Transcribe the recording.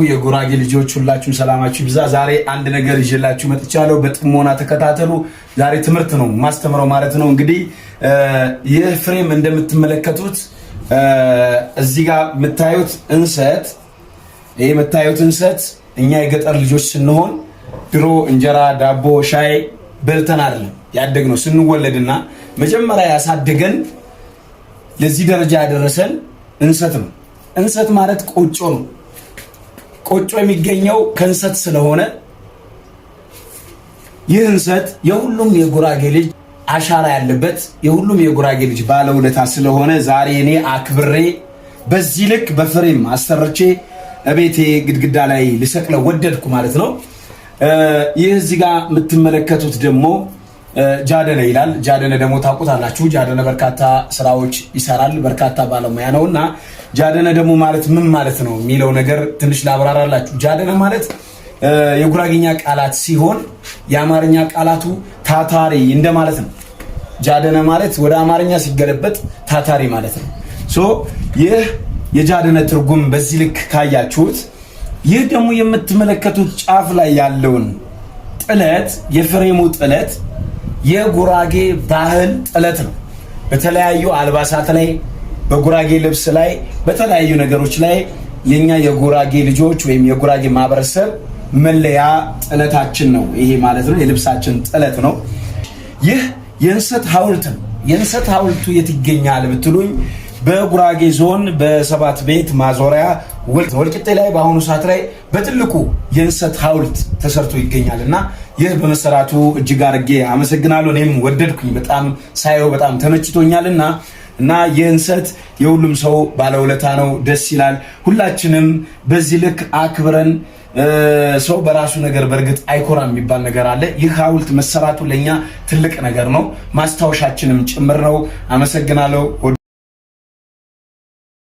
የጉራጌ ልጆች ሁላችሁም ሰላማችሁ ይብዛ። ዛሬ አንድ ነገር ይዤላችሁ መጥቻለሁ። በጥሞና ተከታተሉ። ዛሬ ትምህርት ነው ማስተምረው ማለት ነው። እንግዲህ ይህ frame እንደምትመለከቱት እዚህ ጋር የምታዩት እንሰት፣ ይህ የምታዩት እንሰት እኛ የገጠር ልጆች ስንሆን ድሮ እንጀራ፣ ዳቦ፣ ሻይ በልተን አይደለም ያደግነው። ስንወለድና መጀመሪያ ያሳደገን ለዚህ ደረጃ ያደረሰን እንሰት ነው። እንሰት ማለት ቆጮ ነው። ቆጮ የሚገኘው ከእንሰት ስለሆነ ይህ እንሰት የሁሉም የጉራጌ ልጅ አሻራ ያለበት የሁሉም የጉራጌ ልጅ ባለውለታ ስለሆነ ዛሬ እኔ አክብሬ በዚህ ልክ በፍሬም አሰርቼ እቤቴ ግድግዳ ላይ ልሰቅለው ወደድኩ ማለት ነው። ይህ እዚህ ጋር የምትመለከቱት ደግሞ ጃደነ ይላል። ጃደነ ደግሞ ታውቁታላችሁ። ጃደነ በርካታ ስራዎች ይሰራል፣ በርካታ ባለሙያ ነው እና ጃደነ ደግሞ ማለት ምን ማለት ነው የሚለው ነገር ትንሽ ላብራራላችሁ። ጃደነ ማለት የጉራጌኛ ቃላት ሲሆን የአማርኛ ቃላቱ ታታሪ እንደማለት ነው። ጃደነ ማለት ወደ አማርኛ ሲገለበጥ ታታሪ ማለት ነው። So ይህ የጃደነ ትርጉም በዚህ ልክ ካያችሁት፣ ይህ ደግሞ የምትመለከቱት ጫፍ ላይ ያለውን ጥለት የ frame ኡ ጥለት የጉራጌ ባህል ጥለት ነው። በተለያዩ አልባሳት ላይ፣ በጉራጌ ልብስ ላይ፣ በተለያዩ ነገሮች ላይ የኛ የጉራጌ ልጆች ወይም የጉራጌ ማህበረሰብ መለያ ጥለታችን ነው። ይሄ ማለት ነው የልብሳችን ጥለት ነው። ይህ የእንሰት ሐውልት ነው። የእንሰት ሐውልቱ የት ይገኛል ብትሉኝ በጉራጌ ዞን በሰባት ቤት ማዞሪያ ወልቂጤ ላይ በአሁኑ ሰዓት ላይ በትልቁ የእንሰት ሐውልት ተሰርቶ ይገኛል እና ይህ በመሰራቱ እጅግ አድርጌ አመሰግናለሁ። እኔም ወደድኩኝ፣ በጣም ሳየው በጣም ተመችቶኛል እና ይህ እንሰት የሁሉም ሰው ባለውለታ ነው። ደስ ይላል። ሁላችንም በዚህ ልክ አክብረን ሰው በራሱ ነገር በእርግጥ አይኮራም የሚባል ነገር አለ። ይህ ሐውልት መሰራቱ ለእኛ ትልቅ ነገር ነው፣ ማስታወሻችንም ጭምር ነው። አመሰግናለሁ።